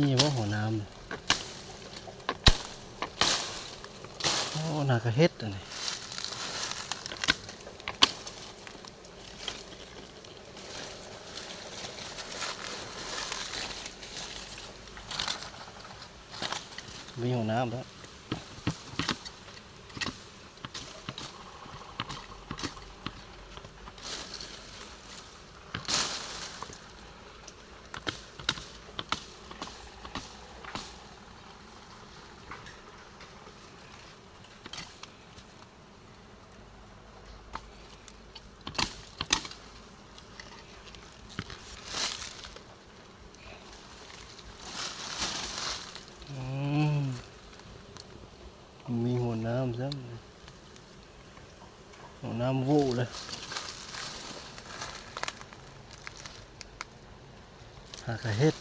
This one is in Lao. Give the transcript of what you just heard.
ມີບໍ່ຫົວນ້ຳ? ໂອ້ ໜ້າກະເຮັດອັນນີ້ ມີຫົວນ້ຳແລ້ວ. ອືມ ມີຫົວນ້ຳຊ້ຳ ຫົວນ້ຳໂຫວ່ເລີຍ ຫາກະເຮັດ.